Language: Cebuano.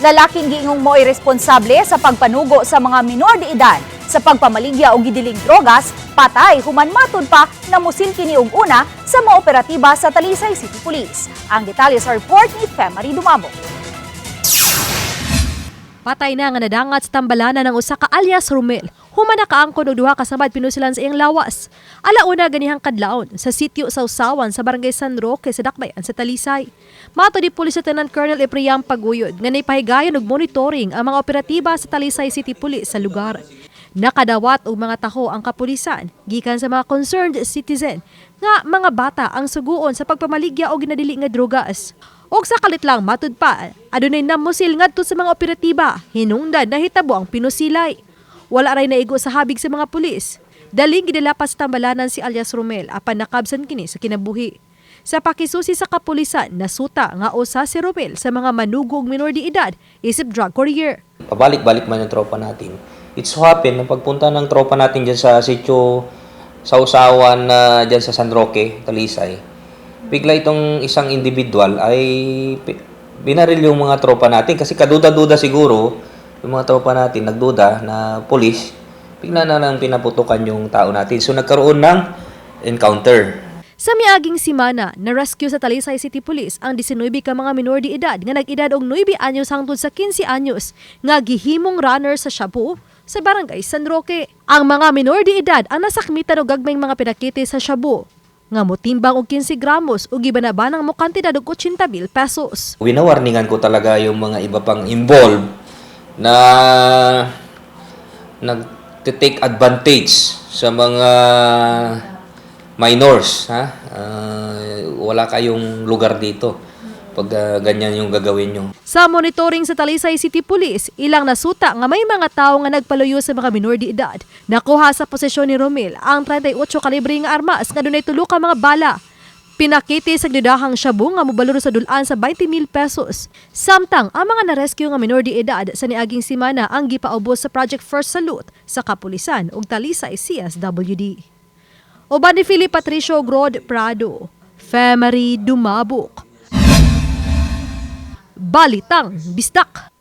Lalaking giingong mo'y responsable sa pagpanugo sa mga minor de edad sa pagpamaligya og gidiling drogas, patay human matud pa na musil kini og una sa mga operatiba sa Talisay City Police. Ang detalye sa report ni Femary Dumabo. Patay na nga nadangat sa tambalanan ng usa ka alias Romel. Human nakaangkon og duha ka samad pinusilan sa iyang lawas. Alauna ganihang kadlawon sa sitio Sausawan sa Barangay San Roque sa Dakbayan sa Talisay. Matod ni Police Lieutenant Colonel Epriam Paguyod nga naipahigayon og monitoring ang mga operatiba sa Talisay City Police sa lugar. Nakadawat og mga taho ang kapulisan gikan sa mga concerned citizen nga mga bata ang suguon sa pagpamaligya og ginadili nga drogas. Og sa kalit lang matud pa, adunay namusil ngadto sa mga operatiba, hinungdan nahitabo ang pinusilay. Wala ray naigo sa habig sa mga pulis. Daling gidala pa sa tambalanan si alias Romel apan nakabsan kini sa kinabuhi. Sa pakisusi sa kapulisan, nasuta nga usa si Romel sa mga manugo og minor de edad isip drug courier. Pabalik-balik man yung tropa natin. It so happen, nung pagpunta ng tropa natin dyan sa sitio Sausawan na dyan sa San Roque, Talisay, bigla itong isang individual ay binaril yung mga tropa natin kasi kaduda-duda siguro yung mga tropa natin, nagduda na police, bigla na lang pinaputukan yung tao natin. So nagkaroon ng encounter. Sa miaging simana, na-rescue sa Talisay City Police ang 19 ka mga minor de edad nga nag-edad og 9 anyos hangtod sa 15 anyos nga gihimong runner sa shabu sa Barangay San Roque. Ang mga minor de edad ang nasakmitan og gagmayng mga pinakite sa shabu nga motimbang og 15 gramos ug gibanabanang mo kantidad og 80 mil pesos. Winawarningan ko talaga yung mga iba pang involved na nag-take advantage sa mga minors, ha. Wala kayong lugar dito pag ganyan yung gagawin nyo. Sa monitoring sa Talisay City Police, ilang nasuta nga may mga tao nga nagpaluyo sa mga minor de edad. Nakuha sa posesyon ni Romel ang 38 kalibre nga armas nga dunay tulo ka mga bala. Pinakiti sa gidudahang shabu nga mobalor sa dul-an sa 20 mil pesos. Samtang ang mga na-rescue nga minor de edad sa niaging simana ang gipaubos sa Project First Salute sa Kapulisan ug Talisay CSWD. Uban ni Philip Patricio Grod Prado, Femery Dumabok. Balitang Bisdak.